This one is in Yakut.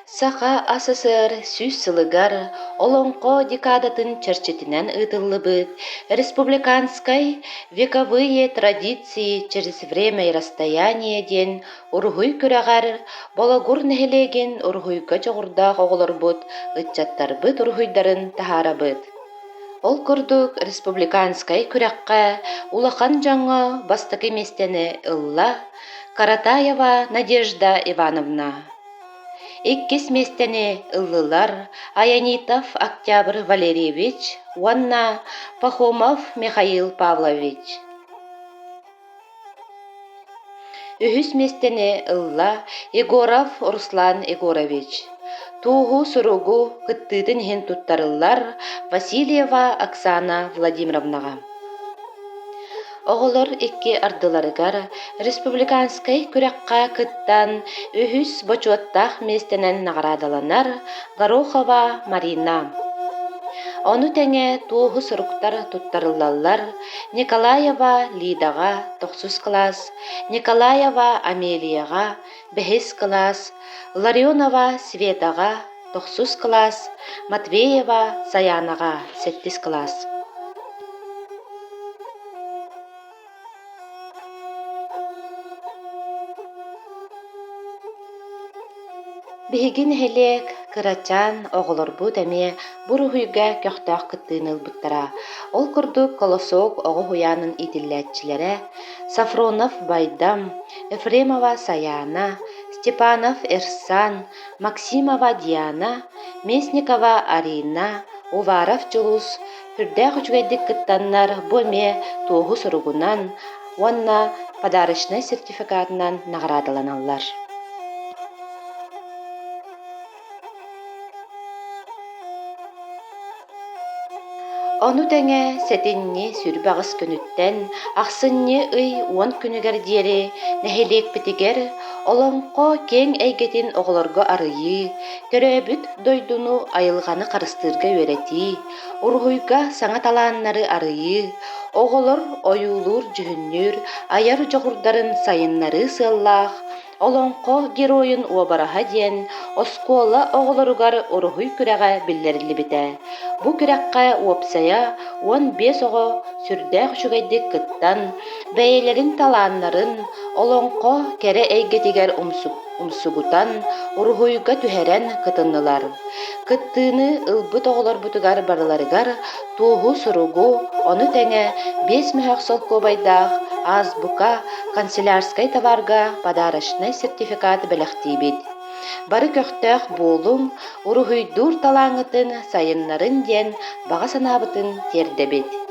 Саха АССР 100 сылыгар Олоҥхо декадатын чэрчитинэн ыытыллыбыт республиканскай «Вековые традиции через время и расстояние» диэн уруһуй күрэҕэр Бологур нэһилиэгин уруһуйга дьоҕурдаах оҕолорбут, ыччаттарбыт уруһуйдарын таһаарабыт. Ол курдук республиканскай күрэххэ улахан дьоҥҥо бастакы миэстэни ылла Каратаева Надежда Ивановна. Иккис миэстэни ыллылар Аянитов Октябрь Валерьевич уонна Пахомов Михаил Павлович. Үһүс миэстэни ылла Егоров Руслан Егорович. Туоһу суругу кыттыытын иһин туттарыллар Васильева Оксана Владимировнаҕа. Оҕолор икки ардыларыгар республиканскай күрэххэ кыттан үһүс бочуоттаах миэстэнэн наҕараадаланар Горохова Марина. Ону тэҥэ туоһу суруктар туттарыллаллар Николаева Лидаҕа тохсус кылаас, Николаева Амелияҕа бэһис кылаас, Ларионова Светаҕа тохсус кылаас, Матвеева Саянаҕа сэттис кылаас. Биһиги нэһилиэк кырачаан оҕолорбут эмиэ бу уруһуйга көхтөөх кыттыыны ылбыттара. Ол курдук Колосок оҕо уһуйаанын иитиллээччилэрэ Сафронов Байдам, Ефремова Саяна, Степанов Эрсан, Максимова Диана, Местникова Арина, Уваров Дьулус сүрдээх үчүгэйдик кыттаннар бу эмиэ туоһу суругунан уонна подарочнай сертификатынан наҕараадаланаллар. Ону тэҥэ сэтинньи 28 күнүттэн ахсынньы ый 10 күнүгэр диэри нэһилиэкпитигэр Олоҥхо киэҥ эйгэтин оҕолорго арыйыы, төрөөбүт дойдуну, айылҕаны харыстыырга үөрэтии, уруһуйга саҥа талааннары арыйыы, оҕолор ойуулуур-дьүһүннүүр, айар дьоҕурдарын сайыннарыы сыаллаах Олоҥхо геройун уобараһа диэн оскуола оҕолоругар уруһуй күрэҕэ биллэриллибитэ. Бу күрэххэ уопсайа 15 оҕо сүрдээх үчүгэйдик кыттан, бэйэлэрин талааннарын олоҥхо кэрэ эйгэтигэр умсугутан, уруһуйга түһэрэн кытыннылар. Кыттыыны ылбыт оҕолорбутугар барыларыгар туоһу суругу, ону тэҥэ 5 мөһөөх солкуобайдаах азбука канцелярскай товарга подарочнай сертификат бэлэхтиибит. Бары көхтөөх буолуҥ, уруһуйдуур талааҥҥытын сайыннарын диэн баҕа санаабытын тиэрдэбит.